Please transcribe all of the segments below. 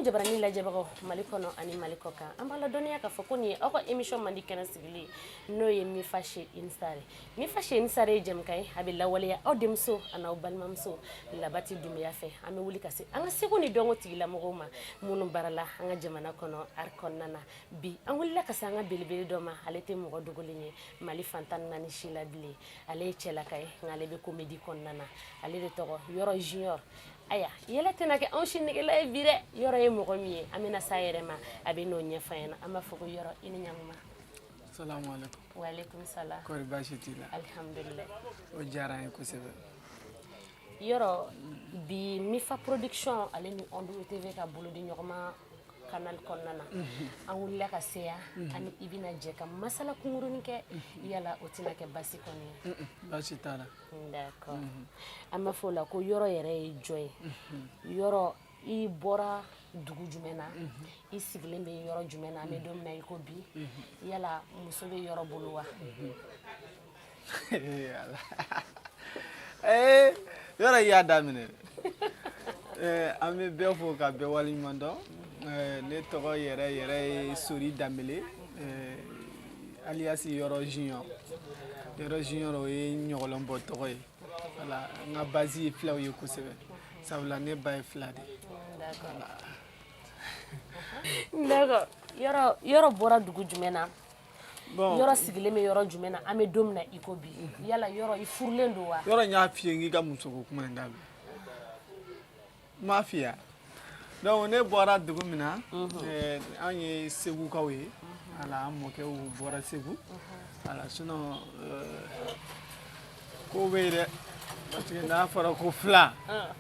Jabarani lajɛbagaw Mali kɔnɔ ani Mali kɔ kan, an b'a ladɔnniya k'a fɔ ko nin ye aw ka émission mandi kɛnɛ sigilen n'o ye Mifa chez une star ye. Mifa chez une star ye jɛmukan ye, a bɛ lawaleya aw denmuso ani aw balimamuso Labati Dunbiya fɛ. An bɛ wuli ka se an ka seko ni dɔnko tigilamɔgɔw ma minnu baarala an ka jamana kɔnɔ art kɔnɔna na. Bi an wulila ka se an ka belebele dɔ ma, ale tɛ mɔgɔ dogolen ye Mali fan 14 si la bilen. Ale ye cɛlaka ye, nka ale bɛ comédie kɔnɔna na. Ale de tɔgɔ Yɔrɔ Junior. Aya, yɛlɛ tɛna kɛ anw si negela ye bi dɛ. Yɔrɔ ye mɔgɔ min ye, an bɛna s'a yɛrɛ ma, a bɛ n'o ɲɛfɔ an ɲɛna. An b'a fɔ ko Yɔrɔ, i ni ɲankuma. Salamu alaikum. Waaleykum salam. Kɔri baasi t'i la? Alhamdulillah. O diyara n ye kosɛbɛ. Yɔrɔ, bi Mifa Production ale ni Onde TV ka bolodi ɲɔgɔnma canal kɔnɔna na, an wulila ka se yan ani i bɛna jɛ ka masala kunkurunin kɛ. Yala o tɛna kɛ basi kɔni ye? Baasi t'a la. D'accord. An b'a fɔ o la ko Yɔrɔ yɛrɛ ye jɔn ye? Yɔrɔ, i bɔra dugu jumɛn na? I sigilen bɛ yɔrɔ jumɛn na an bɛ don min na i ko bi? Yala muso bɛ Yɔrɔ bolo wa? Ala. Ee, yɔrɔ i y'a daminɛ dɛ. An bɛ bɛɛ fo ka bɛɛ waleɲuman dɔn. Ne tɔgɔ yɛrɛ yɛrɛ ye Sori Danbele, alias Yɔrɔ Junior. Yɔrɔ Junior, o ye ɲɔgɔlɔnbɔ tɔgɔ ye. Voilà, n ka base ye filaw ye kosɛbɛ, sabula ne ba ye fila de ye. D'accord. Yɔrɔ, Yɔrɔ bɔra dugu jumɛn na? Bon, Yɔrɔ sigilen bɛ yɔrɔ jumɛn na an bɛ don min na i ko bi? Yala Yɔrɔ, i furulen don wa? Yɔrɔ, n y'a f'i ye n k'i ka musoko kuma in dabila. N m'a f'i ye wa? Donc ne bɔra dugu min na, an ye Segukaw ye. Voilà, an mɔkɛw bɔra Segu. Voilà, sinon ko bɛ yen dɛ, parce que n'a fɔra ko fila,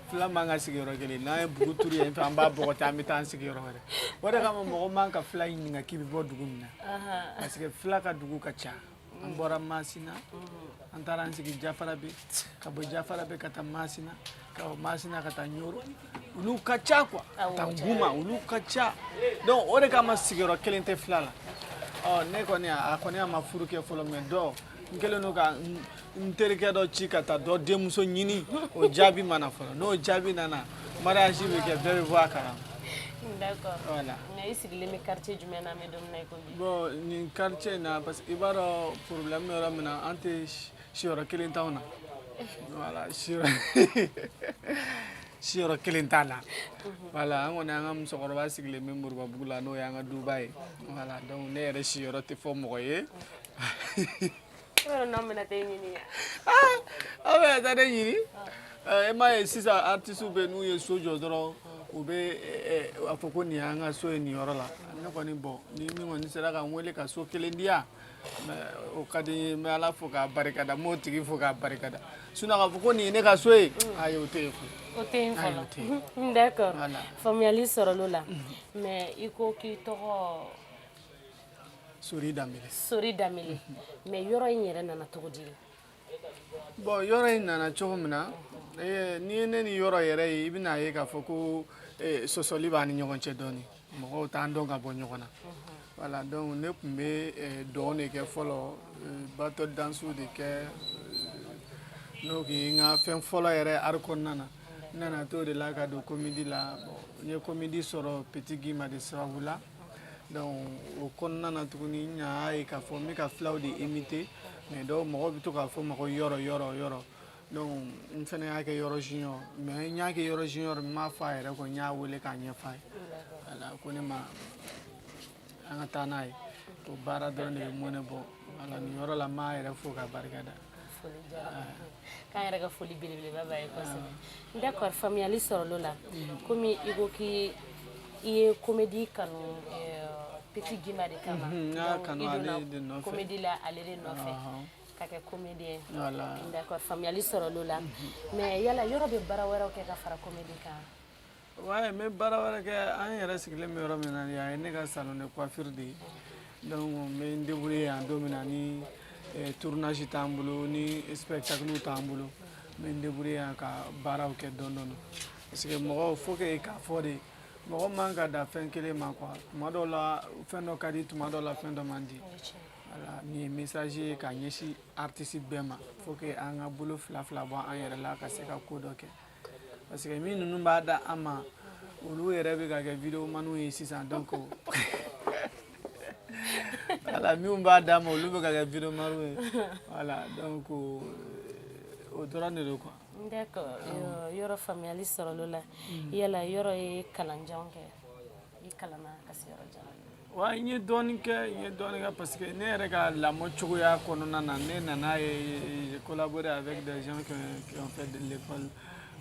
fila man ka sigi yɔrɔ kelen. N'an ye bugu turu yen fɛ, an b'a bɔgɔti, an bɛ taa an sigi yɔrɔ wɛrɛ. O de kama mɔgɔ man ka fila ɲininka k'i bɛ bɔ dugu min na, parce que fila ka dugu ka ca. An bɔra Masina, an taara an sigi Jafarabe, ka bɔ Jafarabe ka taa Masina, ka bɔ Masina ka taa Ɲoro. Olu ka ca quoi, ka taa Guma, olu ka ca. Donc o de kama sigiyɔrɔ kelen tɛ fila la. Ɔ, ne kɔni, a kɔni a ma furu kɛ fɔlɔ, mais dɔ n kɛlen don ka n terikɛ dɔ ci ka taa dɔ denmuso ɲini. O jaabi ma na fɔlɔ. N'o jaabi nana, mariage bɛ kɛ, bɛɛ bɛ bɔ a kalama. D'accord. Voilà. Nka i sigilen bɛ quartier jumɛn na an bɛ don min na i ko bi? Bon, nin quartier in na, parce que i b'a dɔn problème bɛ yɔrɔ min na, an tɛ siyɔrɔ kelen t'anw na. Voilà, siyɔrɔ kelen t'a la. Voilà, an kɔni, an ka musokɔrɔba sigilen bɛ Moribabugu la, n'o y'an ka duba ye. Voilà, donc ne yɛrɛ siyɔrɔ tɛ fɔ mɔgɔ ye. I b'a dɔn n'anw bɛna taa e ɲini yan. Aw bɛ taa ne ɲini. E m'a ye sisan, artistes bɛ yen, n'u ye so jɔ dɔrɔn, u bɛ a fɔ ko nin y'an ka so ye nin yɔrɔ la. Ne kɔni, bɔn, ni min kɔni sera ka n wele ka so kelen di yan, o ka di n ye, n bɛ Ala fo k'a barikada, n b'o tigi fo k'a barikada. Sinon k'a fɔ ko nin ye ne ka so ye, ayi, o tɛ yen koyi. O tɛ yen. Ayi, o tɛ yen. Fɔlɔ. D'accord. Voilà. Faamuyali sɔrɔla o la. Mais i ko k'i tɔgɔ Sori Danbele. Sori Danbele. Mais yɔrɔ in yɛrɛ nana cogo di? Bon, yɔrɔ in nana cogo min na, n'i ye ne ni yɔrɔ yɛrɛ ye, i bɛna ye k'a fɔ ko sɔsɔli b'an ni ɲɔgɔn cɛ dɔɔni. Mɔgɔw t'an dɔn ka bɔ ɲɔgɔn na. Voilà, donc ne tun bɛ dɔn de kɛ fɔlɔ, battle danse de kɛ, n'o tun ye n ka fɛn fɔlɔ yɛrɛ art kɔnɔna na. N nana t'o de la ka don comédie la. Bon, n ye comédie sɔrɔ Petit Guima de sababu la. Donc o kɔnɔna na tuguni, n y'a ye k'a fɔ n bɛ ka filaw de imiter, mais dɔw mɔgɔw bɛ to k'a fɔ n ma ko Yɔrɔ, Yɔrɔ, Yɔrɔ. Donc n fana y'a kɛ Yɔrɔ Junior, mais n y'a kɛ Yɔrɔ Junior, n m'a fɔ a yɛrɛ kɔ, n y'a wele k'a ɲɛfɔ a ye. Voilà, ko ne ma an ka taa n'a ye. O baara dɔrɔn de bɛ mɔnɛ bɔ. Voilà, nin yɔrɔ la, n b'a yɛrɛ fo k'a barikada. Foli diyara n ye. K'an yɛrɛ ka foli belebeleba b'a ye kosɛbɛ. D'accord, faamuyali sɔrɔla o la. Komi i ko k'i i ye comédie kanu Petit Guima de kama. N y'a Donc, kanu i donna ale de nɔfɛ. comédie la ale de nɔfɛ. Ka kɛ comédien. Voilà. D'accord, faamuyali sɔrɔla o la. Mais yala yɔrɔ bɛ baara wɛrɛw kɛ ka fara comédie kan? Ouais, n bɛ baara wɛrɛ kɛ. An yɛrɛ sigilen bɛ yɔrɔ min na, yan ye ne ka salon de coiffure de ye. Donc n bɛ n débrouiller yan don min na ni tournage t'an bolo, ni spectacle t'an bolo, n bɛ n débrouiller yan ka baaraw kɛ dɔɔni dɔɔni, parce que mɔgɔw, faut que k'a fɔ de, mɔgɔ man ka dan fɛn kelen ma quoi. Tuma dɔw la fɛn dɔ ka di, tuma dɔw la fɛn dɔ man di. Voilà, nin ye message ye ka ɲɛsin artiste bɛɛ ma. Faut que an ka bolo fila fila bɔ an yɛrɛ la ka se ka ko dɔ kɛ, parce que min ninnu b'a da an ma. Olu yɛrɛ bɛ ka kɛ vidéomanw ye sisan. Donc voilà, minnu b'a d'a ma, olu bɛ ka kɛ vidéomanw ye. Voilà, donc o dɔrɔn de don quoi. D'accord, yɔrɔ faamuyali sɔrɔla o la. Yala yɔrɔ ye kalanjanw kɛ? I kalanna ka se yɔrɔ jan? Wa, n ye dɔɔnin kɛ, n ye dɔɔnin kɛ, parce que ne yɛrɛ ka lamɔ cogoya kɔnɔna na, ne nana ye, j'ai collaboré avec des gens qui ont fait de l'école.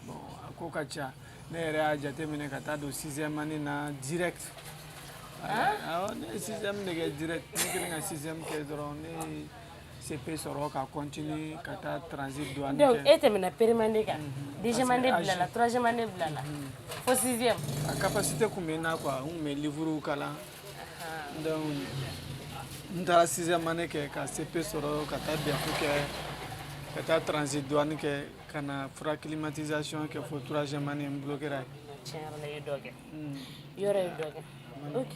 Bon, a ko ka ca. Ne yɛrɛ y'a jateminɛ ka taa don sixième année na direct. Awɔ, ne ye sixième de kɛ direct. Ne kɛlen ka sixième kɛ dɔrɔn, ne ye CP sɔrɔ ka continuer ka taa transit douane. Donc kɛ. E tɛmɛna première année kan, deuxième année Parce que bilala, troisième année bilala, fo sixième. A capacité tun bɛ n na quoi, n tun bɛ livre kalan. Donc n taara sixième année kɛ ka CP sɔrɔ, ka taa DEF kɛ, ka taa transit douane kɛ, ka na froid climatisation kɛ fo troisième année, n bloqué ra yen. Tiɲɛ yɛrɛ la, i ye dɔ kɛ, yɔrɔ ye dɔ kɛ. Ok,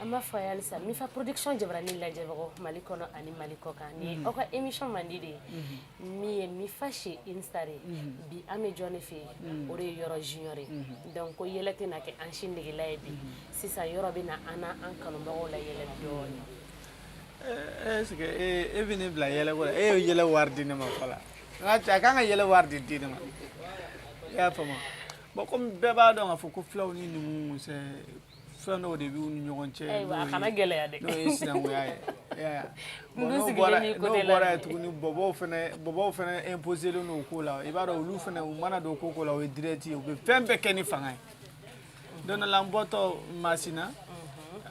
an b'a fɔ a ye halisa Mifa Production jabarani lajɛbagaw Mali kɔnɔ ani Mali kɔ kan, ni ye aw ka émission mandi de ye, min ye Mifa chez Instar ye. Bi an bɛ jɔn de fɛ yen? O de ye Yɔrɔ Junior ye. Donc ko yɛlɛ tɛna kɛ an si negela ye bi. Sisan yɔrɔ bɛ na an n'an kanubagaw la yɛlɛ dɔɔnin. Est ce que e bɛ ne bila yɛlɛko la? E ye yɛlɛ wari di ne ma fɔlɔ. N ka cɛ, a kan ka yɛlɛ wari de di ne ma, i y'a faamu? Bon, komi bɛɛ b'a dɔn k'a fɔ ko filaw ni numuw, c'est fɛn dɔw de b'u ni ɲɔgɔn cɛ. Ayiwa, a kana gɛlɛya dɛ. N'o ye sinankunya ye, i y'a ye? Bon, N dun n'o sigilen bɔra b'i n'o côté la. bɔra yen tuguni, bɔbɔw fɛnɛ imposé len don o ko la. I b'a dɔn, olu fɛnɛ, u mana don ko ko la, o ye direct ye, u bɛ fɛn bɛɛ kɛ ni fanga ye. Don dɔ la, n bɔtɔ Masina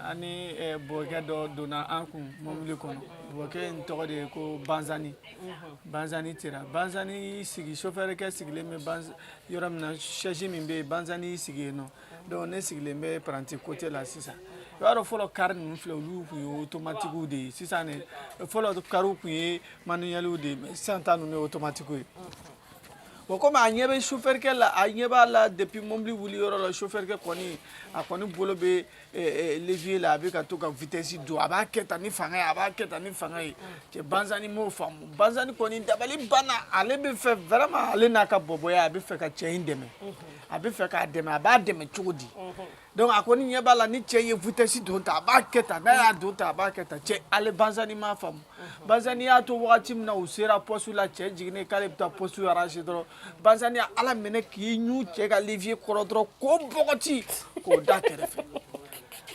ani bɔkɛ dɔ donna an kun mobili kɔnɔ. Bɔkɛ in tɔgɔ de ye ko Banzani, Banzani Tera. Banzani y'i sigi, chauffeur kɛ sigilen bɛ yɔrɔ min na, chaise min bɛ yen, Banzani y'i sigi yen nɔ. Donc ne sigilen bɛ apprenti côté la sisan. I b'a dɔn, fɔlɔ car ninnu filɛ, olu tun ye automatique de ye. Sisan de, fɔlɔ carw tun ye manuel de ye, mais sisan ta ninnu ye automatique ye. Bon, komi a ɲɛ bɛ chauffeur kɛ la, a ɲɛ b'a la depuis mobili wuli yɔrɔ la, chauffeur kɛ kɔni, a kɔni bolo bɛ levier la, a bɛ ka to ka vitesse don, a b'a kɛ tan ni fanga ye, a b'a kɛ tan ni fanga ye. Cɛ Banzani m'o faamu. Banzani kɔni dabali banna. Ale bɛ fɛ vraiment, ale n'a ka bɔbɔya, a bɛ fɛ ka cɛ in dɛmɛ, a bɛ fɛ k'a dɛmɛ. A b'a dɛmɛ cogo di? Donc a kɔni ɲɛ b'a la ni cɛ ye vitesse don tan, a b'a kɛ tan, n'a y'a don tan, a b'a kɛ tan. Cɛ, ale Banzani m'a faamu. Banzani y'a to wagati min na u sera poste la, cɛ jiginnen k'ale bɛ taa poste arranger dɔrɔn, Banzani ye Ala minɛ k'i ɲu cɛ ka levier kɔrɔ dɔrɔn, k'o bɔgɔti k'o da kɛrɛfɛ,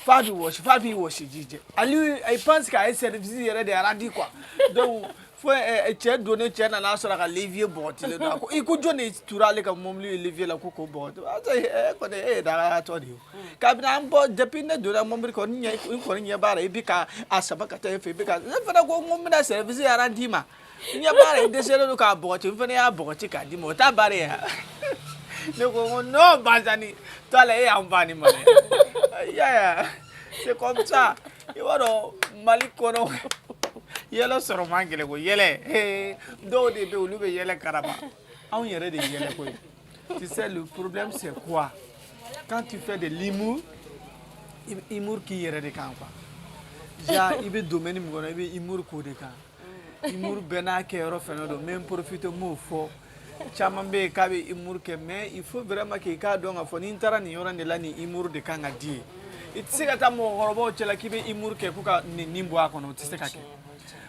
f'a b'i wɔsi, f'a b'i wɔsi ji jɛ. Ale, il pense k'a ye service yɛrɛ de rendu quoi. Donc fo cɛ donnen, cɛ nana sɔrɔ a ka levier bɔgɔtilen don. A ko i ko jɔn de tura ale ka mobili ye levier la ko k'o bɔgɔti? A ko e kɔni, e ye dagayatɔ de ye o. Kabini an bɔ, depuis ne donna mobili kɔnɔ, n ɲɛ n kɔni ɲɛ b'a la, i bɛ ka a sama ka taa e fɛ, i bɛ ka ne fana ko n ko n bɛna service rendu ma, n ɲɛ b'a la, i dɛsɛlen don k'a bɔgɔti, n fana y'a bɔgɔti k'a d'i ma, o t'a baara ye wa? Ne ko n ko non, Banzani to a la, e y'an fa ni ma dɛ. I y'a ye, c'est comme ça. I b'a dɔn, Mali kɔnɔ, yɛlɛ sɔrɔ man gɛlɛn ko yɛlɛ. Dɔw de bɛ yen, olu bɛ yɛlɛ karaba, anw yɛrɛ de ye yɛlɛ ko ye. Tu sais, le problème, c'est quoi? Quand tu fais de l'humour, i bɛ humour k'i yɛrɛ de kan quoi. Déjà i bɛ domaine min kɔnɔ, i bɛ humour k'o de kan. Humour bɛɛ n'a kɛyɔrɔ fɛnɛ don. N bɛ n profiter, n b'o fɔ. Caman bɛ yen k'a bɛ humour kɛ, mais il faut vraiment que i k'a dɔn k'a fɔ ni n taara nin yɔrɔ in de la, nin humour de kan ka di yen. I tɛ se ka taa mɔgɔkɔrɔbaw cɛla k'i bɛ humour kɛ k'u ka nin bɔ a kɔnɔ, o tɛ se ka kɛ.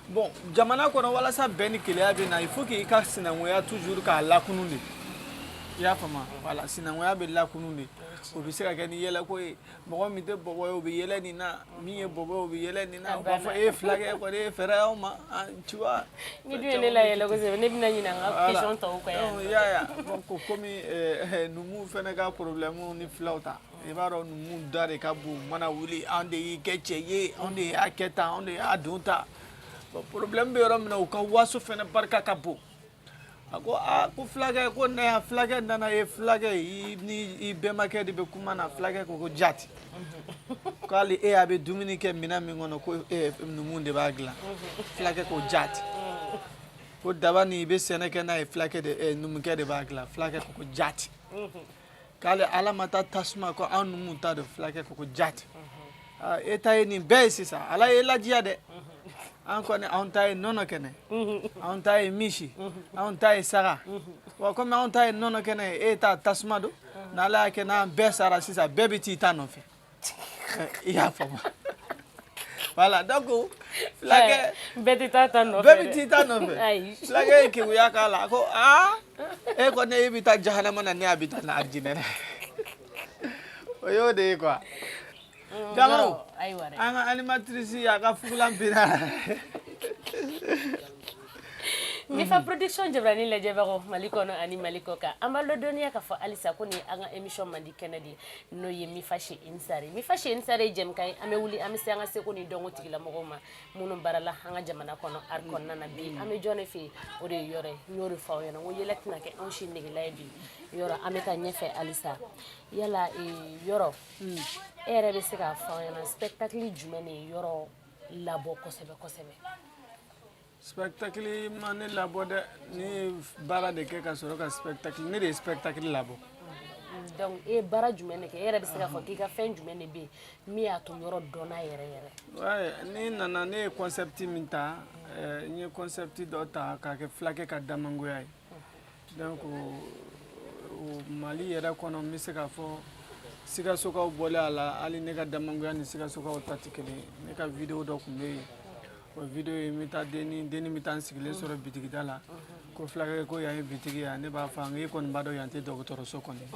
Bon, jamana kɔnɔ, walasa bɛn ni kelenya bɛ na, il faut que i ka sinankunya toujours k'a lakunu de, i y'a faamu? Voilà, sinankunya bɛ lakunu de. O bɛ se ka kɛ ni yɛlɛko ye. Mɔgɔ min tɛ bɔbɔ ye, o bɛ yɛlɛ nin na, min ye bɔbɔ ye, o bɛ yɛlɛ nin na, u b'a fɔ e ye fulakɛ kɔni, e ye fɛɛrɛ y'aw ma. Ah, tu vois. Ni dun ye ne la yɛlɛ kosɛbɛ, ne bɛna ɲinɛ an ka question tɔw kɔ yan. Donc, i y'a ye, bon, ko komi numuw fɛnɛ ka problème ni filaw ta, i b'a dɔn, numuw da de ka bon. U mana wuli, anw de y'i kɛ cɛ ye, anw de y'a kɛ tan, anw de y'a don tan. Bon, problème bɛ yɔrɔ min na, u ka waso fɛnɛ barika ka bon. A ko aa, ko fulakɛ, ko ne ya fulakɛ nana ye, fulakɛ i ni i bɛnbakɛ de bɛ kuma na. Fulakɛ ko ko jati k'ale e a bɛ dumuni kɛ minɛn min kɔnɔ, ko numu de b'a dilan. Fulakɛ ko jati ko daba ni i bɛ sɛnɛ kɛ n'a ye, fulakɛ de numukɛ de b'a dilan. Fulakɛ ko ko jati k'ale Ala ma taa tasuma, ko an numu ta don. Fulakɛ ko ko jati, e ta ye nin bɛɛ ye sisan, Ala ye ladiya dɛ. An kɔni, anw ta ye nɔnɔ kɛnɛ, anw ta ye misi, anw ta ye saga. Wa komi anw ta ye nɔnɔ kɛnɛ ye, e ta tasuma don. N'Ala sɔnna a ma, an bɛ taa an bɛ taa N'Ala y'a kɛ n'an bɛɛ sara sisan, bɛɛ bɛ t'i ta nɔfɛ. I y'a faamu? Voilà, donc fulakɛ Bɛɛ tɛ taa ta nɔfɛ. Bɛɛ bɛ t'i ta nɔfɛ. Ayi. Fulakɛ ye keguya k'a la, a ko aa, e ko ne e bɛ taa jahanama na, ne a bɛ taa na arijinɛ na. O y'o de ye quoi. Jamaru, Ayiwa dɛ. an ka animatrice, a ka fugulan binna. Mifa Production jabarani lajɛbagaw Mali kɔnɔ ani Mali kɔ kan, an b'a ladɔnniya k'a fɔ halisa ko nin ye an ka émission mandi kɛnɛ de ye, n'o ye Mifa chez Insare. Mifa chez Insare ye jɛmukan ye, an bɛ wuli, an bɛ se an ka seko ni dɔnko tigilamɔgɔw ma minnu baarala an ka jamana kɔnɔ art kɔnɔna na. Bi an bɛ jɔn de fɛ yen? O de ye Yɔrɔ ye. N y'o de fɔ aw ɲɛna, n ko yɛlɛ tɛna kɛ anw si negela ye bi. Yɔrɔ, an bɛ taa ɲɛfɛ halisa. Yala Yɔrɔ, e yɛrɛ bɛ se k'a fɔ an ɲɛna, spectacle jumɛn de ye Yɔrɔ labɔ kosɛbɛ kosɛbɛ? Spectacle ma ne labɔ dɛ. Ne ye baara de kɛ ka sɔrɔ ka spectacle, ne de ye spectacle labɔ. Donc e ye baara jumɛn de kɛ? E yɛrɛ bɛ se k'a fɔ k'i ka fɛn jumɛn de bɛ yen min y'a to Yɔrɔ dɔnna yɛrɛ yɛrɛ? Ouais, ne nana, ne ye concept min ta, n ye concept dɔ ta k'a kɛ fulakɛ ka damangoya ye. Donc o Mali yɛrɛ kɔnɔ, n bɛ se k'a fɔ Sikasokaw bɔlen a la, hali ne ka damangoya ni Sikasokaw ta tɛ kelen ye. Ne ka vidéo dɔ tun bɛ yen, o vidéo ye, n bɛ taa denni denni bɛ taa n sigilen sɔrɔ bitigida la, ko fulakɛ ko yan ye bitigi ye. Ne b'a fɔ, e kɔni b'a dɔn yan tɛ dɔgɔtɔrɔso kɔni.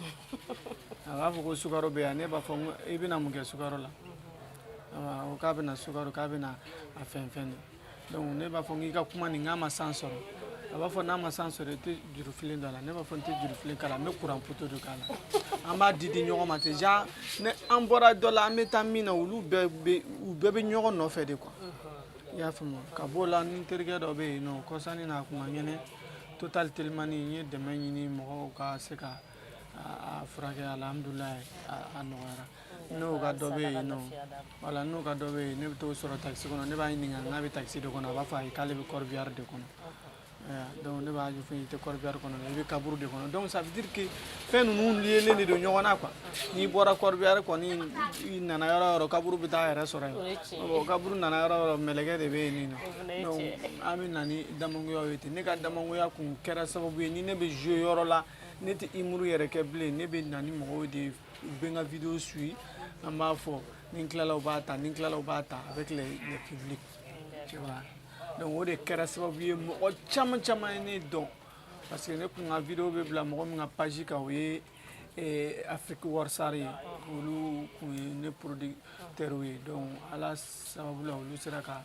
A b'a fɔ ko sukaro bɛ yan. Ne b'a fɔ i bɛna mun kɛ sukaro la? O k'a bɛna sukaro, k'a bɛna a fɛn fɛn de. Donc ne b'a fɔ k'i ka kuma nin, k'a ma san sɔrɔ. A b'a fɔ n'a ma san sɔrɔ, i tɛ jurufilen don a la. Ne b'a fɔ n tɛ jurufilen k'a la, n bɛ kuran poto de k'a la. An b'a di di ɲɔgɔn ma ten. Ja ne an bɔra dɔ la, an bɛ taa min na, olu bɛɛ bɛ, u bɛɛ bɛ ɲɔgɔn nɔfɛ de quoi. I y'a faamu? Ka b'o la, ni terikɛ dɔ bɛ yen nɔ, kɔsanni na, a kun ka ŋɛnɛ total telimani, n ye dɛmɛ ɲini mɔgɔw ka se ka a furakɛ. Alhamdulilayi, a nɔgɔyara. N'o ka dɔ bɛ yen nɔ, wala n'o ka dɔ bɛ yen, ne bɛ t'o sɔrɔ taxi kɔnɔ. Ne b'a ɲininka n'a bɛ taxi de kɔnɔ, a b'a fɔ ayi, k'ale bɛ corbillard de kɔnɔ. Donc ne b'a ɲɛfɔ, i tɛ corbillard kɔnɔ, i bɛ kaburu de kɔnɔ. Donc ça veut dire que fɛn ninnu liélen de don ɲɔgɔn na quoi. N'i bɔra corbillard kɔni, i nana yɔrɔ o yɔrɔ, kaburu bɛ taa yɛrɛ sɔrɔ yen. Bon, kaburu nana yɔrɔ o yɔrɔ, mɛlɛkɛ de bɛ yen nɔ. Donc an bɛ na ni damangoyaw ye ten. Ne ka damangoya kun kɛra sababu ye, ni ne bɛ jouer yɔrɔ la, ne tɛ humour yɛrɛ kɛ bilen. Ne bɛ na ni mɔgɔw de ye, u bɛ n ka vidéo suit, an b'a fɔ, ni n tilala u b'a ta, ni n tilala u b'a ta avec les publics, tu vois. Donc o de kɛra sababu ye, mɔgɔ caman caman ye ne dɔn, parce que ne kun ka vidéo bɛ bila mɔgɔ min ka page kan, o ye Afrique Warsar ye. Olu kun ye ne producteur ye. Donc Ala sababu la, olu sera ka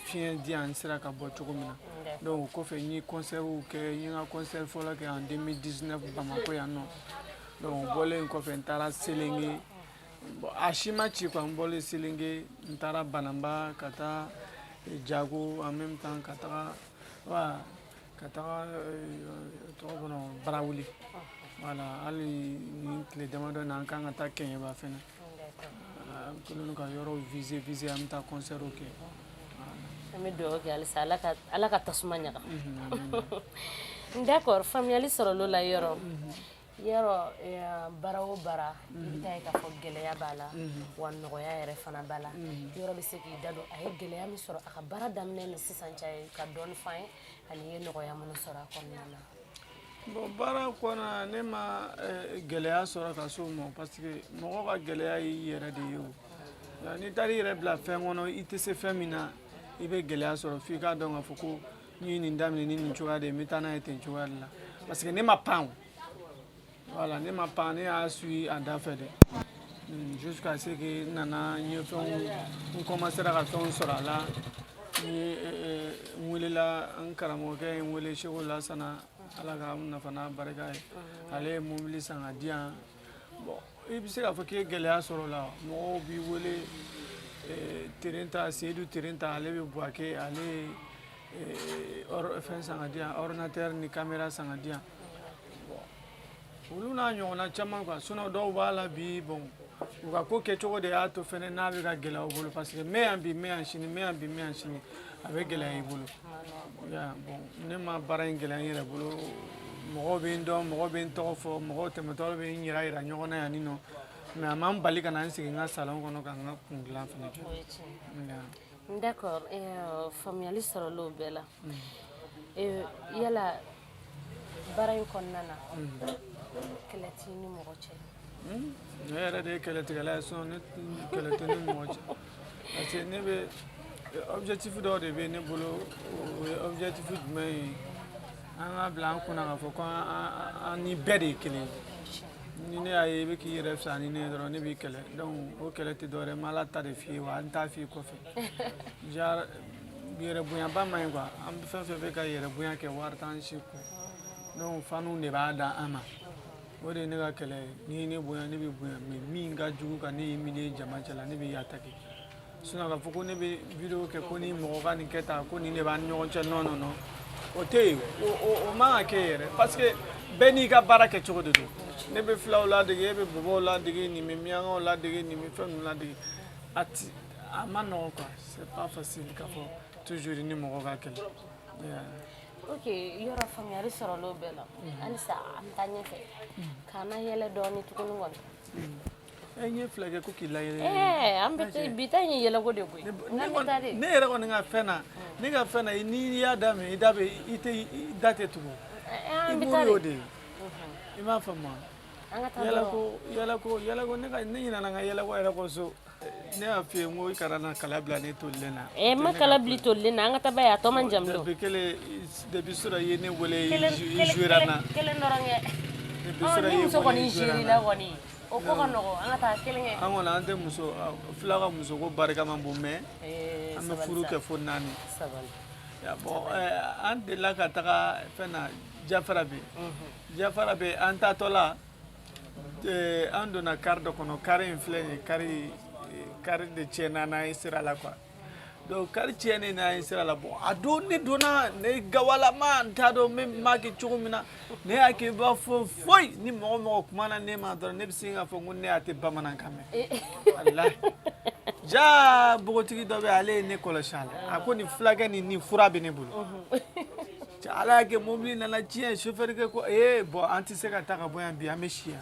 fiɲɛ di yan, n sera ka bɔ cogo min na. Donc o kɔfɛ, n ye concert kɛ. N ye n ka concert fɔlɔ kɛ en 2019 Bamakɔ yan nɔ. Donc o bɔlen kɔfɛ, n taara Selenge. Bon, a si ma ci quoi. N bɔlen Selenge, n taara Banamba, ka taa Jago, en même temps ka taga wa ka taga tɔgɔ kɔnɔ Barawuli. Voilà, hali ni tile damadɔ na, an kan ka taa Kɛɲɛba fɛnɛ. An kɛlen don ka yɔrɔw viser viser, an bɛ taa concert kɛ. An bɛ dugawu kɛ halisa, Ala ka tasuma ɲaga. D'accord, faamuyali sɔrɔla o la. Yɔrɔ yɔrɔ, baara o baara, i bɛ taa ye k'a fɔ gɛlɛya b'a la, wa nɔgɔya yɛrɛ fana b'a la. Yɔrɔ bɛ se k'i da don a ye gɛlɛya min sɔrɔ a ka baara daminɛ ni sisan cɛ ye, ka dɔɔni f'an ye, ani i ye nɔgɔya minnu sɔrɔ a kɔnɔna na? Bon, baara kɔnɔ, ne ma gɛlɛya sɔrɔ ka s'o ma, parce que mɔgɔ ka gɛlɛya y'i yɛrɛ de ye. O n'i taara i yɛrɛ bila fɛn kɔnɔ, i tɛ se fɛn min na, i bɛ gɛlɛya sɔrɔ. F'i k'a dɔn k'a fɔ ko n ye nin daminɛ ni nin cogoya de ye, n bɛ taa n'a ye ten cogoya de la, parce que ne ma pan o. Voilà, ne ma pan, ne y'a suit a da fɛ de jusqu'à ce que n nana, n ye fɛnw, n commencera ka fɛnw sɔrɔ a la. N ye n welela, n karamɔgɔkɛ ye n wele, Seko Lasana, Ala ka nafa n'a barika ye, ale ye mobili san ka di yan. Bon, i bɛ se k'a fɔ k'i ye gɛlɛya sɔrɔ o la. Mɔgɔw b'i wele, terrain ta, Seyidu terrain ta, ale bɛ Buwake, ale ye fɛn san ka di yan, ordinateur ni caméra san ka di yan. Bon, olu n'a ɲɔgɔnna caman quoi. Sinon dɔw b'a la bi, bon, u ka ko kɛcogo de y'a to fɛnɛ n'a bɛ ka gɛlɛya u bolo, parce que n bɛ yan bi, n bɛ yan sini, n bɛ yan bi, n bɛ yan sini, a bɛ gɛlɛya i bolo. Bon, ne ma baara in gɛlɛya n yɛrɛ bolo. Mɔgɔw bɛ n dɔn, mɔgɔw bɛ n tɔgɔ fɔ, mɔgɔw tɛmɛtɔ bɛ n yira yira ɲɔgɔn na yan nin nɔ, mais a ma n bali ka na n sigi n ka salon kɔnɔ ka n ka kun dilan fɛnɛ kɛ. D'accord, faamuyali sɔrɔla o bɛɛ la. Yala baara in kɔnɔna na, Kɛlɛ t'i ni mɔgɔ cɛ? Ne yɛrɛ de ye kɛlɛtigɛla ye, sinon ne kɛlɛ tɛ ne ni mɔgɔ cɛ, parce que ne bɛ objectif dɔw de bɛ ne bolo. O ye objectif jumɛn ye? An ka bila an kunna k'a fɔ ko an ni bɛɛ de ye kelen ye. Ni ne y'a ye i bɛ k'i yɛrɛ fisaya ni ne ye dɔrɔn, ne b'i kɛlɛ. Donc o kɛlɛ tɛ dɔwɛrɛ ye, n bɛ Ala ta de f'i ye, wa n t'a f'i ye kɔfɛ. Genre yɛrɛ bonyaba man ɲi quoi. An fɛn fɛn bɛ ka yɛrɛ bonya kɛ, wari t'an si kun. Donc fanu de b'a da an ma, o de ye ne ka kɛlɛ ye. N'i ye ne bonya, ne b'i bonya, mais min ka jugu ka ne humilier jama cɛ la, ne b'i attaquer. Sinon k'a fɔ ko ne bɛ vidéo kɛ ko ni mɔgɔ ka nin kɛ tan, ko nin de b'an ni ɲɔgɔn cɛ, non, non, non, o tɛ yen. O man ka kɛ yɛrɛ, parce que bɛɛ n'i ka baara kɛ cogo de don. Ne bɛ filaw ladege, e bɛ bɔbɔw ladege, nin bɛ miyankaw ladege, nin bɛ fɛn ninnu ladege. A ti a ma nɔgɔn quoi, c'est pas facile k'a fɔ toujours ni mɔgɔ ka kɛlɛ. Yeah. Ok, yɔrɔ faamuyali sɔrɔla o bɛɛ la. Halisa an bɛ taa ɲɛfɛ k'an na yɛlɛ dɔɔni tuguni kɔni. E ɲɛ fila kɛ ko k'i layɛlɛ. Ɛɛ, an bɛ taa, bi ta in ye yɛlɛko de koyi. Ne N'an bɛ taa de. Ne yɛrɛ kɔni ka fɛn na, ne ka fɛn na, n'i y'a daminɛ, i da bɛ i tɛ i da tɛ tugu. An I bɛ taa b'o de. de ye, i m'a faamu wa? An ka taa dɔrɔn. Yɛlɛko, yɛlɛko, yɛlɛko, ne ka ne ɲinɛna n ka yɛlɛko yɛrɛ kɔ so. Ne y'a f'i ye n ko i kana na kala bila ne tolilen na. Ɛ, n ma kala bili tolilen na, an ka taa ba ye, a tɔ man jan bilen. Depuis kelen, depuis sɔrɔ i ye ne wele, Kelen i jouera n na. Kelen dɔrɔn kɛ. Depuis Ɔ, sɔrɔ i ni ye muso wele, kɔni i jouera n géré na. la kɔni, o ko ka nɔgɔn, an ka taa kelen kɛ. An kɔni an tɛ muso fila ka musoko barika man bon, mais Ee, an bɛ sabali furu sa. kɛ fo 4. Sabali. Ya, bon, an delila ka taga fɛn na Jafara bɛ Jafara bɛ an taatɔ la, an donna car dɔ kɔnɔ. Car in filɛ nin ye, car de tiɲɛna n'an ye sira la quoi. Donc car tiɲɛnen n'an ye sira la, bon, a don ne donna, ne gawalama, n t'a dɔn n bɛ m'a kɛ cogo min na. Ne y'a kɛ i b'a fɔ foyi ni mɔgɔ mɔgɔ kumana ne ma dɔrɔn, ne bɛ sin k'a fɔ n ko ne y'a tɛ bamanankan mɛn. Walahi, ja npogotigi dɔ bɛ yen, ale ye ne kɔlɔsi a la, a ko nin fulakɛ nin fura bɛ ne bolo. Cɛ, Ala y'a kɛ mobili nana tiɲɛ, chauffeur kɛ ko ee, bon, an tɛ se ka taa ka bɔ yan bi, an bɛ si yan.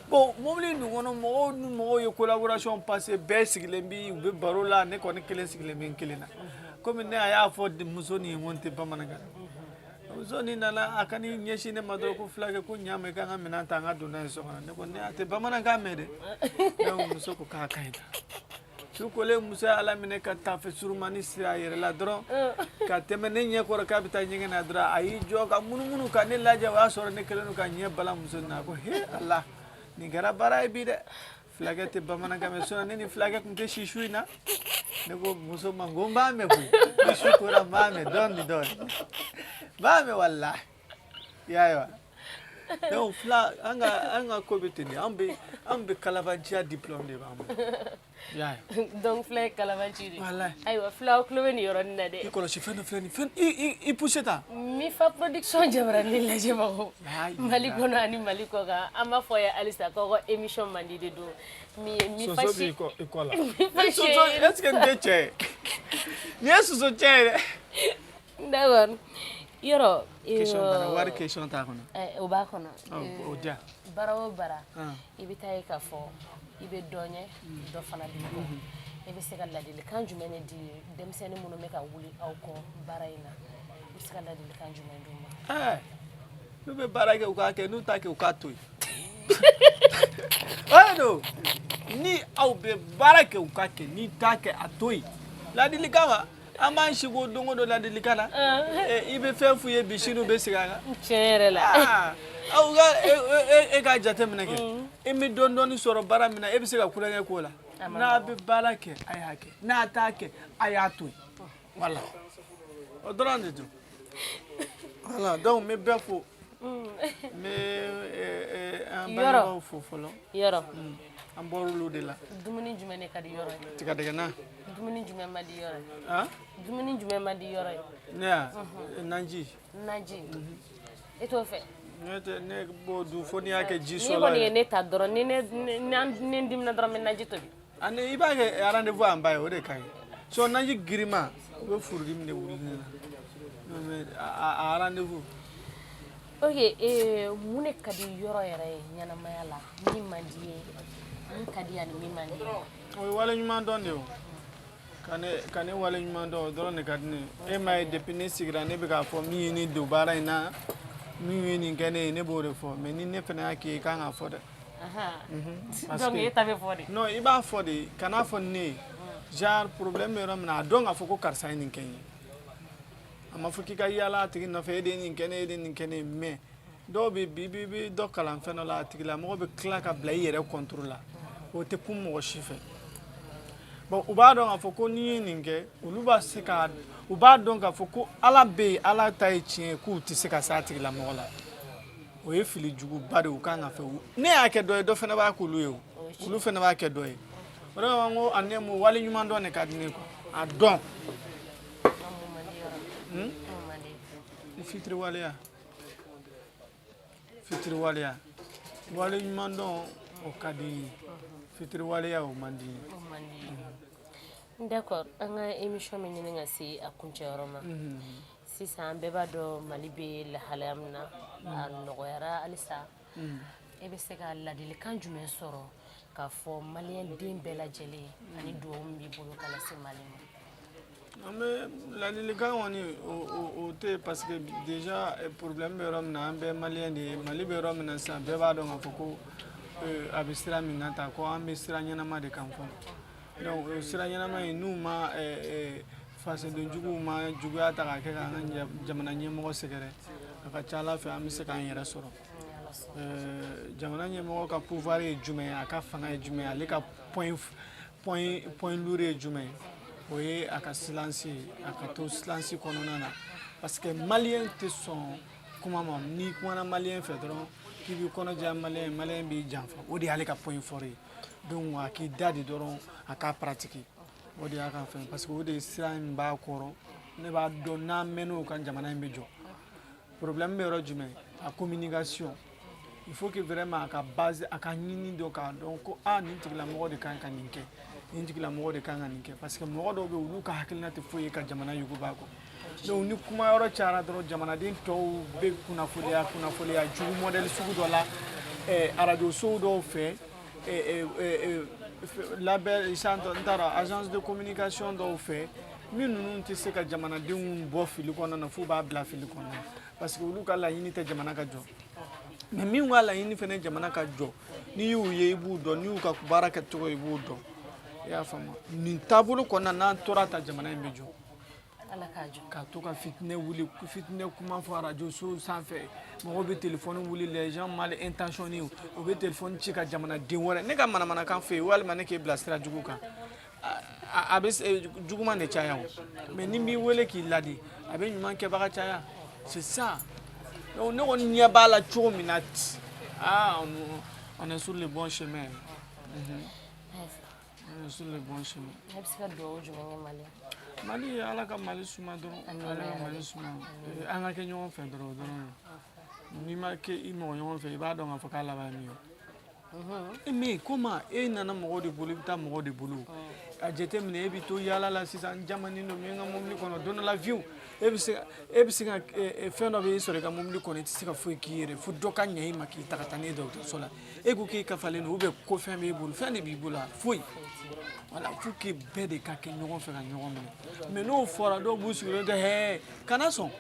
Bon, mobili nin kɔnɔ, mɔgɔw ni mɔgɔw ye collaboration passé, bɛɛ sigilen bi, u bɛ baro la, ne kɔni kelen sigilen bɛ n kelen na. Komi ne a y'a fɔ muso nin ye ko n tɛ bamanankan, muso nin nana, a ka n'i ɲɛsin ne ma dɔrɔn ko fulakɛ, ko ɲa ma, i k'an ka minɛn ta, an ka don n'a ye so kɔnɔ. Ne ko ne a tɛ bamanankan mɛn dɛ. Donc muso ko k'a ka ɲi tan. Su kolen, muso ye Ala minɛ ka taafe surumani siri a yɛrɛ la dɔrɔn ka tɛmɛ ne ɲɛ kɔrɔ k'a bɛ taa ɲɛgɛn na dɔrɔn, a y'i jɔ ka munumunu ka ne lajɛ. O y'a sɔrɔ ne kɛlen don ka ɲɛ bala muso nin na. A ko he Ala, nin kɛra baara ye bi dɛ, fulakɛ tɛ bamanankan mɛn, sinon ne ni fulakɛ tun tɛ si su in na. Ne ko muso ma n ko n b'a mɛn koyi, ni su kora n b'a mɛn dɔɔni dɔɔni, n b'a mɛn walahi. I y'a ye wa? Donc fila an ka ko bɛ ten de, an bɛ kalabanciya diplôme de b'an bolo, i y'a ye. Donc fila ye kalabanci de. Walahi. Ayiwa, filaw tulo bɛ nin yɔrɔnin na dɛ. I kɔlɔsi fɛn dɔ filɛ nin fɛn, i poussé tan. Mifa Production jabarani lajɛbagaw, Ayi, Mali kɔnɔ ani Mali kɔ kan, an b'a fɔ ye halisa k'aw ka émission mandi de don min ye Mifa Soso b'i kɔ i kɔ la. Mifa Ni soso, est ce que nin tɛ cɛ ye? Nin ye soso cɛ ye dɛ. D'accord, yɔrɔ. Question t'a la, wari question t'a kɔnɔ. O b'a kɔnɔ. Ɔ, o diya. Baara o baara, Ah. i bɛ taa ye k'a fɔ i bɛ dɔ ɲɛ, dɔ fana b'i kɔ. E bɛ se ka ladilikan jumɛn de di denmisɛnnin minnu bɛ ka wuli aw kɔ baara in na? I bɛ se ka ladilikan jumɛn d'u ma? Ɛɛ, n'u bɛ baara kɛ, u k'a kɛ, n'u t'a kɛ, u k'a to yen. O de don, ni aw bɛ baara kɛ, u k'a kɛ, n'i t'a kɛ, a to yen. Ladilikan wa, an b'an si ko don o don ladilikan na. I bɛ fɛn f'u ye bi, sini u bɛ segin a kan. Tiɲɛ yɛrɛ la. Ah, aw ka e k'a jateminɛ kɛ, e bɛ dɔɔni dɔɔni sɔrɔ baara min na, e bɛ se ka kulonkɛ k'o la. A ma. N'a bɛ baara kɛ, a y'a kɛ, n'a t'a kɛ, a y'a to yen. Voilà, o dɔrɔn de don. Voilà, donc n bɛ bɛɛ fo, n bɛ an Yɔrɔ. bangebaaw fo fɔlɔ. Yɔrɔ. An bɔr'olu de la. Dumuni jumɛn de ka di yɔrɔ ye? Tigadɛgɛna. Dumuni jumɛn man di yɔrɔ ye? Han? Dumuni jumɛn man di yɔrɔ ye? Ne ya naji. Naji, e t'o fɛ? Ne tɛ, ne b'o dun fo n'i y'a kɛ ji N'i sɔlɔ kɔni ye ye. ne ta dɔrɔn, ni ne ni n dimina dɔrɔn, n bɛ naji tobi. Ani i b'a kɛ rendez-vous an ba ye, o de ka ɲi. Sinon naji girinma, o bɛ furudimi de wuli ne la. Non, mais a rendez-vous. Ok, mun de ka di yɔrɔ yɛrɛ ye ɲɛnamaya la, min man di ye, min ka di ani min man di ye? O ye waleɲuman dɔn de ye. O ka ne waleɲuman dɔn, o dɔrɔn de ka di ne ye. E m'a ye, depuis ne sigira, ne bɛ k'a fɔ min ye ne don baara in na. Min ye nin kɛ ne ye, ne b'o de fɔ. Mais ni ne fana y'a k'i ye, i kan k'a fɔ dɛ. Parce Donc que e ta bɛ fɔ de? Non, i b'a fɔ de, kan'a fɔ ne ye. Genre problème bɛ yɔrɔ min na, a dɔn k'a fɔ ko karisa ye nin kɛ n ye. A ma fɔ k'i ka yaala a tigi nɔfɛ, e de ye nin kɛ ne ye, e de ye nin kɛ ne ye. Mais dɔw bɛ bi bi bi dɔ kalan fɛn dɔ la, a tigilamɔgɔ bɛ tila ka bila i yɛrɛ contre la. O tɛ kun mɔgɔ si fɛ. Bon, u b'a dɔn k'a fɔ ko n'i ye nin kɛ, olu b'a se ka, u b'a dɔn k'a fɔ ko Ala bɛ yen, Ala ta ye tiɲɛ ye, k'u tɛ se ka s'a tigilamɔgɔ la. O ye fili juguba de ye. U kan ka fɛ ne y'a kɛ dɔ ye, dɔ fana b'a k'olu ye, o olu fana b'a kɛ dɔ ye. O de kama n ko a ne mo wale ɲuman dɔn de ka di ne ye quoi, a dɔn. Mun man di yɔrɔ? Mun man di? Fitiriwaleya, fitiriwaleya, wale ɲuman dɔn, o ka di n ye. Fitiriwaleya, o man di n ye. O man di. D'accord, an ka émission bɛ ɲini ka se a kuncɛyɔrɔ ma sisan. An bɛɛ b'a dɔn Mali bɛ lahalaya min na, a nɔgɔyara halisa. E bɛ se ka ladilikan jumɛn sɔrɔ k'a fɔ maliyɛn den bɛɛ lajɛlen, ani dugawu min b'i bolo ka lase Mali ma? An bɛ ladilikan kɔni, o tɛ yen, parce que déjà problème bɛ yɔrɔ min na, an bɛɛ maliyɛn de ye. Mali bɛ yɔrɔ min na sisan, bɛɛ b'a dɔn k'a fɔ ko a bɛ sira min na tan, ko an bɛ sira ɲɛnama de kan fɔlɔ. Donc o sira ɲɛnama in, n'u ma fasoden juguw ma juguya ta k'a kɛ k'an ka jamana ɲɛmɔgɔ sɛgɛrɛ, a ka ca Ala fɛ, an bɛ se k'an yɛrɛ sɔrɔ. Jamana ɲɛmɔgɔ ka pouvoir ye jumɛn ye? A ka fanga ye jumɛn ye? Ale ka point lourd ye jumɛn ye? O ye a ka silence ye, a ka to silence kɔnɔna na, parce que maliyɛn tɛ sɔn kuma ma. N'i kumana maliyɛn fɛ dɔrɔn k'i b'i kɔnɔ diya maliyɛn, maliyɛn b'i janfa. O de y'ale ka point fort ye. Donc a k'i da de dɔrɔn, a k'a pratiquer, o de y'a ka fɛn, parce que o de ye sira in b'a kɔrɔ. Ne b'a dɔn, n'an mɛnn'o kan, jamana in bɛ jɔ. Problème bɛ yɔrɔ jumɛn? A communication. Il faut que vraiment a ka base, a ka ɲini dɔ k'a dɔn ko aa, nin tigilamɔgɔ de kan ka nin kɛ, nin tigilamɔgɔ de kan ka nin kɛ, parce que mɔgɔ dɔw bɛ yen, olu ka hakilina tɛ foyi ye ka jamana yuguba kɔ. Donc ni kuma yɔrɔ cayara dɔrɔn, jamanaden tɔw bɛ kunnafoniya jugu modèle sugu dɔ la, arajo sow dɔw fɛ, label, n t'a dɔn, agence de communication dɔw fɛ, min ninnu tɛ se ka jamanadenw bɔ fili kɔnɔna na, f'u b'a bila fili kɔnɔna na, parce que olu ka laɲini tɛ jamana ka jɔ. Mais min ka laɲini fɛnɛ jamana ka jɔ, n'i y'u ye, i b'u dɔn, n'i y'u ka baara kɛcogo, i b'u dɔn. I y'a faamu? Nin taabolo kɔnɔna, n'an tora ta, jamana in bɛ jɔ. Ala k'a jɔ. Ka to ka fitinɛ wuli, fitinɛ kuma fɔ arajo so sanfɛ, mɔgɔw bɛ téléphone wuli, les gens mal intentionnés, u bɛ téléphone ci ka jamanaden wɛrɛ, ne ka manamanakan fɛ yen, walima ne k'e bila sira jugu kan, a bɛ juguman de caya. O mais ni n b'i wele k'i ladi, a bɛ ɲuman kɛbaga caya. C'est ça. Donc ne kɔni ɲɛ b'a la cogo min na, ah, on est sur le bon chemin. On est sur le bon chemin. E bɛ se ka dugawu jumɛn kɛ Mali ye? Mali, Ala ka Mali suma dɔrɔn. Ala ka Mali suma. An ka kɛ ɲɔgɔn fɛ dɔrɔn, o dɔrɔn. N'i ma kɛ i mɔgɔ ɲɔgɔn fɛ, i b'a dɔn k'a fɔ k'a laban ye min ye. Mais comment e nana mɔgɔw de bolo, i bɛ taa mɔgɔw de bolo? A jateminɛ, e bɛ to yaala la sisan, n jamanen don, n bɛ n ka mobili kɔnɔ. Don dɔ la viw, e bɛ se ka fɛn dɔ bɛ e sɔrɔ i ka mobili kɔnɔ, i tɛ se ka foyi k'i yɛrɛ, fo dɔ ka ɲɛ i ma k'i ta ka taa n'i ye dɔgɔtɔrɔso la. E ko k'e kafalen don, ou bien ko fɛn b'e bolo, fɛn de b'i bolo wa? Foyi. Voilà, faut que bɛɛ de ka kɛ ɲɔgɔn fɛ ka ɲɔgɔn minɛ. Mais n'o fɔra, dɔw b'u sigilen tɛ hɛɛ, kana sɔn.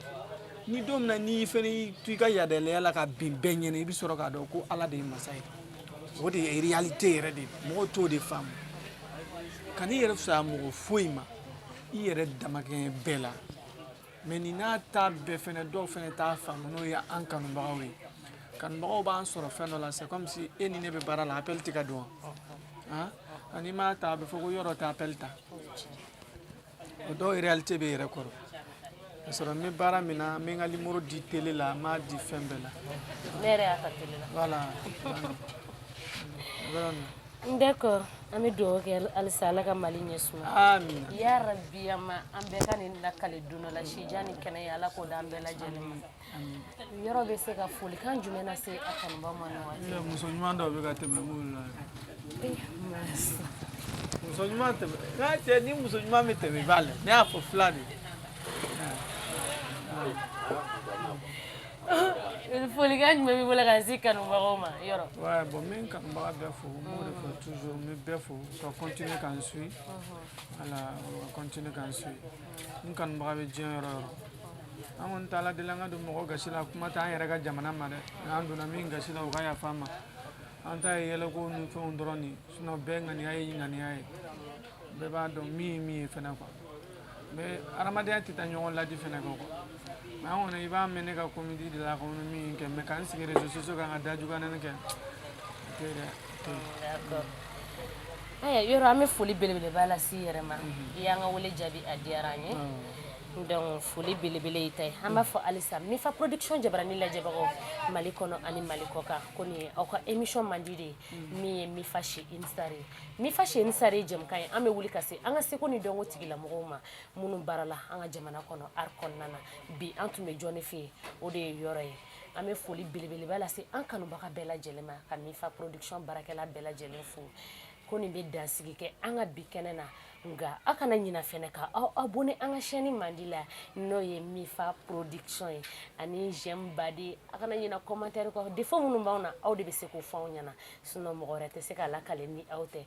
Ni don min na n'i fɛnɛ y'i to i ka yadɛlɛya la ka bin bɛɛ ɲɛna, i bɛ sɔrɔ k'a dɔn ko Ala de ye masa ye. O de ye réalité yɛrɛ de ye. Mɔgɔw t'o de faamu. Kan'i yɛrɛ fisaya mɔgɔ foyi ma, i yɛrɛ damakɛɲɛ bɛɛ la. Mais nin n'a ta bɛɛ fɛnɛ, dɔw fɛnɛ t'a faamu, n'o ye an kanubagaw ye. Kanubagaw b'an sɔrɔ fɛn dɔ la, c'est comme si e ni ne bɛ baara la, appel tɛ ka don wa? Han, n'i m'a ta, a bɛ fɔ ko yɔrɔ tɛ appel ta. O dɔw réalité bɛ yɛrɛ kɔrɔ. Ka sɔrɔ n bɛ baara min na, n bɛ n ka numéro di télé la, n m'a di fɛn bɛɛ la. Ne yɛrɛ y'a ta télé la. Voilà. D'accord, an bɛ dugawu kɛ halisa, Ala ka Mali ɲɛ suma. Amina. Ya rabi, ama an bɛɛ ka nin lakale don dɔ la, sijan ni kɛnɛya, Ala k'o d'an bɛɛ lajɛlen ma. Yɔrɔ bɛ se ka folikan jumɛn lase a kanubaw ma nin waati? Muso ɲuman dɔw bɛ ka tɛmɛ minnu la. Eh, mince. Muso ɲuman tɛmɛ n'a cɛ, ni muso ɲuman bɛ tɛmɛ, i b'a lajɛ. Ne y'a fɔ fila de. Folikan jumɛn b'i bolo ka se kanubagaw ma yɔrɔ? Ouais, bon, n bɛ n kanubaga bɛɛ fo, n b'o de fɔ toujours, n bɛ bɛɛ fo ka continuer k'an suit. Voilà, ka continuer k'an suit. N kanubaga bɛ diɲɛ yɔrɔ o yɔrɔ. An kɔni t'Ala deli an ka don mɔgɔ gasi la, kuma t'an yɛrɛ ka jamana ma dɛ. An donna min gasi la, o ka yafa an ma. An ta ye yɛlɛko ni fɛnw dɔrɔn de, sinon bɛɛ ŋaniya ye ŋaniya ye, bɛɛ b'a dɔn min ye min ye fɛnɛ quoi. Mais adamadenya tɛ taa ɲɔgɔn ladi fɛnɛ kɔ quoi. Mais an kɔni, i b'a mɛn ne ka comédie de la ko min kɛ, mais k'an sigi réseaux sociaux kan ka dajuguya nɛni kɛ, o tɛ dɛ, o tɛ. D'accord. Aya, yɔrɔ an bɛ foli belebeleba lase i yɛrɛ ma. I y'an ka wele jaabi, a diyara an ye. Donc foli belebele y'i ta ye. An b'a fɔ halisa Mifa Production jabarani lajɛbagaw Mali kɔnɔ ani Mali kɔ kan, ko nin ye aw ka émission mandi de ye, min ye Mifa chez une star ye. Mifa chez une star ye jɛmukan ye, an bɛ wuli ka se an ka seko ni dɔnko tigilamɔgɔw ma minnu baarala an ka jamana kɔnɔ art kɔnɔna na. Bi an tun bɛ jɔnni fɛ yen? O de ye yɔrɔ ye. An bɛ foli belebeleba lase an kanubaga bɛɛ lajɛlen ma, ka Mifa Production baarakɛla bɛɛ lajɛlen fo. Ko nin bɛ dansigi kɛ an ka bi kɛnɛ na, nka aw kana ɲina fɛnɛ ka aw abonné an ka chaîne mandi la, n'o ye Mifa Production ye, ani j'aime baden. A kana ɲina commentaire kɔ. Défaut minnu b'anw na, aw de bɛ se k'o fɔ anw ɲɛna, sinon mɔgɔ wɛrɛ tɛ se k'a lakale ni aw tɛ.